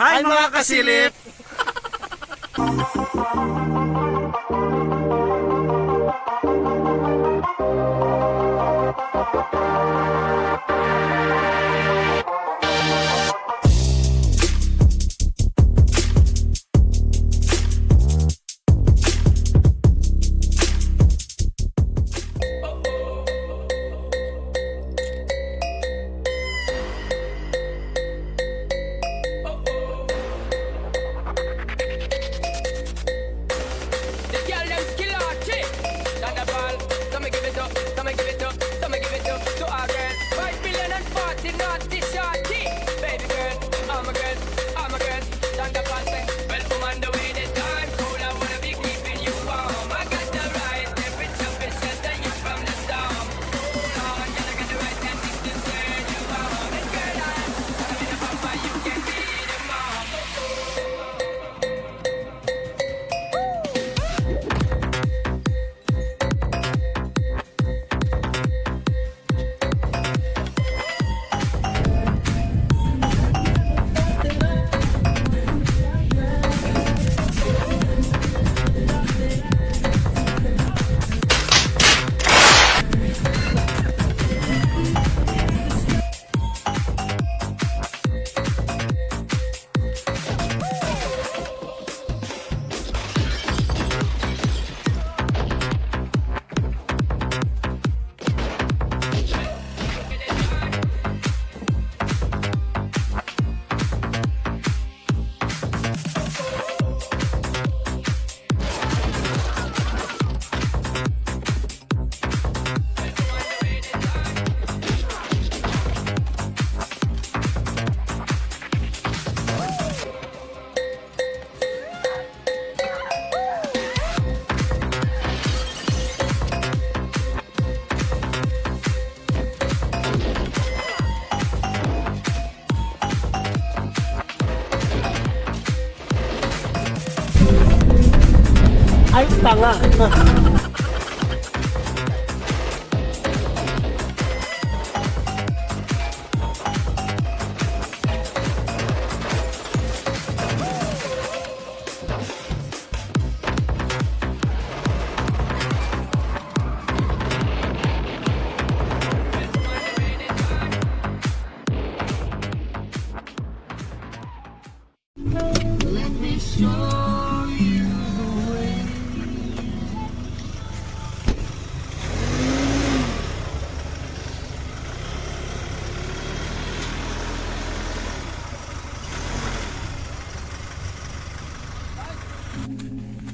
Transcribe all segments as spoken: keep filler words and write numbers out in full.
Ay, mga kasilip! The girl dem skill artist. Thunderball, so mi give it up, so mi give it up, so mi give it up to our girl. Five billion and forty naughty shorty. Baby girl, all my girls, all my girls. Thunderball sing, well, woman, the way the time cold, I wanna be keeping you warm. I got the right temperature, be shelter you from the storm. Hold on, girl, I got the right tactics to turn you on. And girl, I, I mean, if I find you can be the mom. Ay, tanga.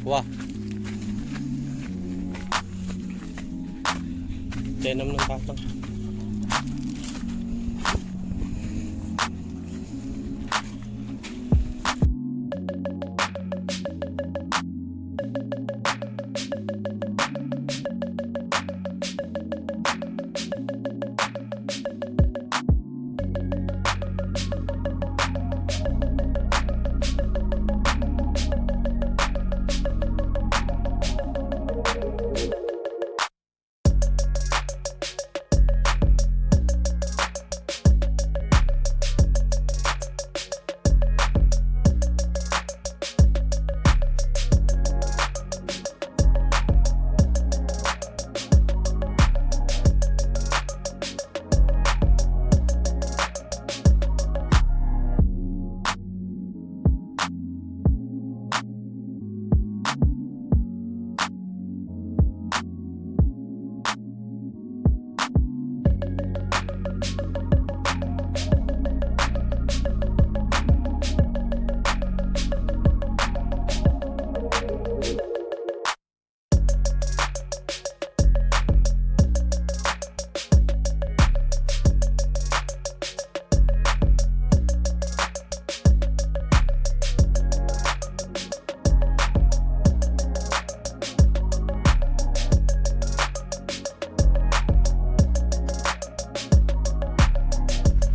Wah. Denim ng batang.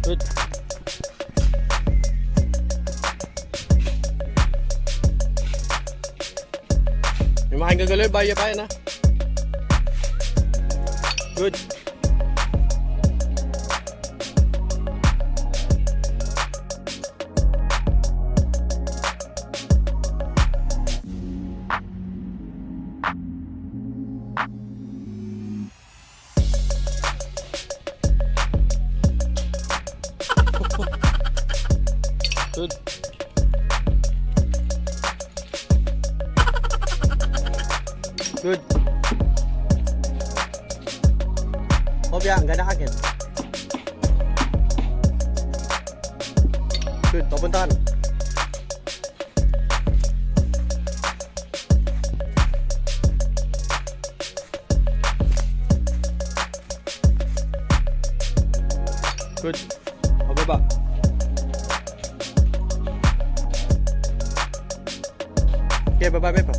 Good. May makain ka galoy, baya pa yan, ha? Good. Good. Good. Kopya, angga na akin. Good, papunta ka na. Good. Pababa. Okay, baba me pa.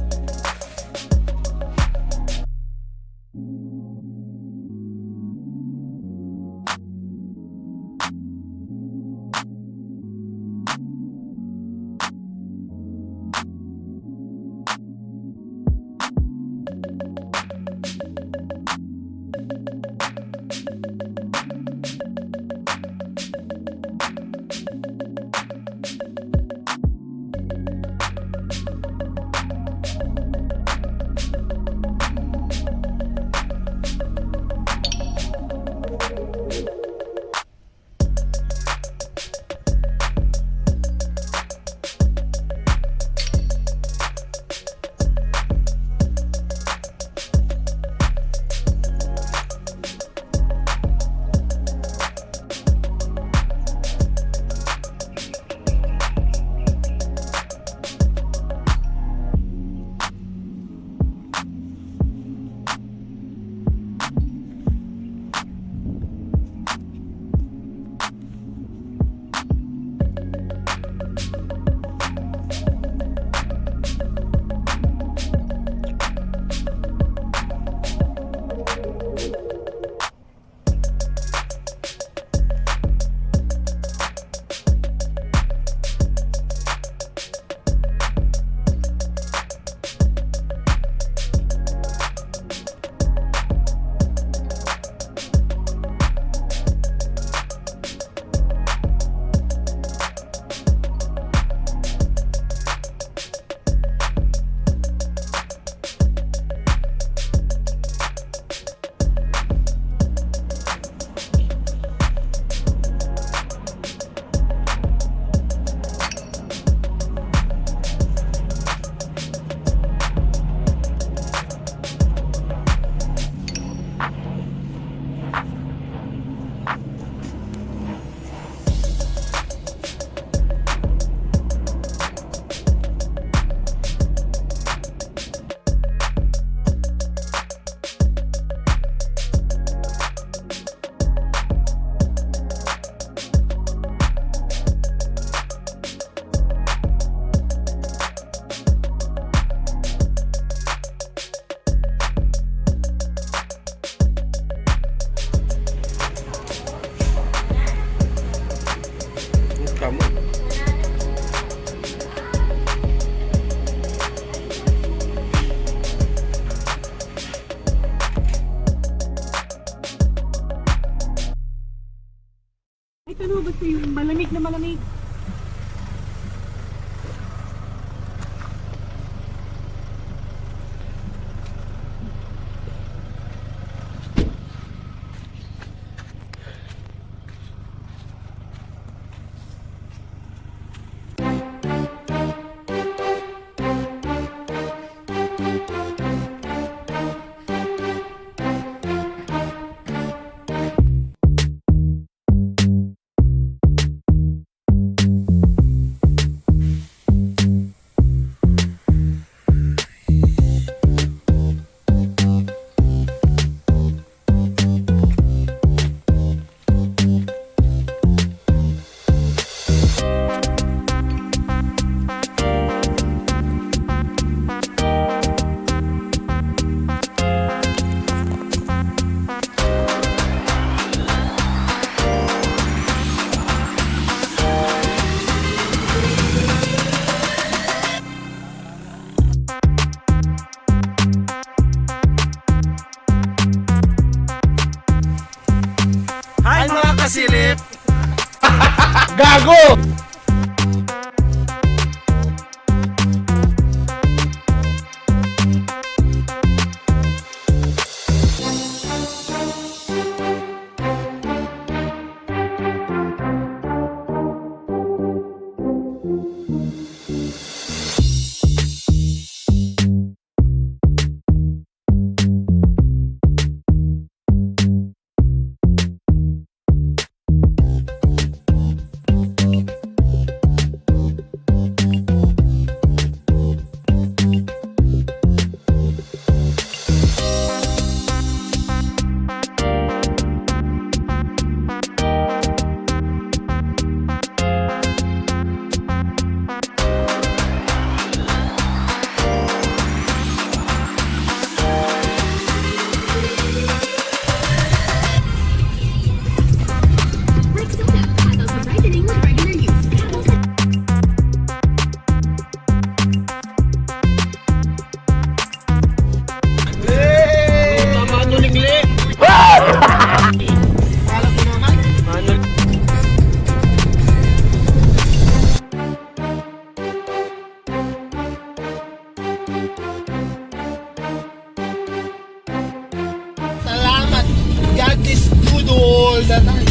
Tatay.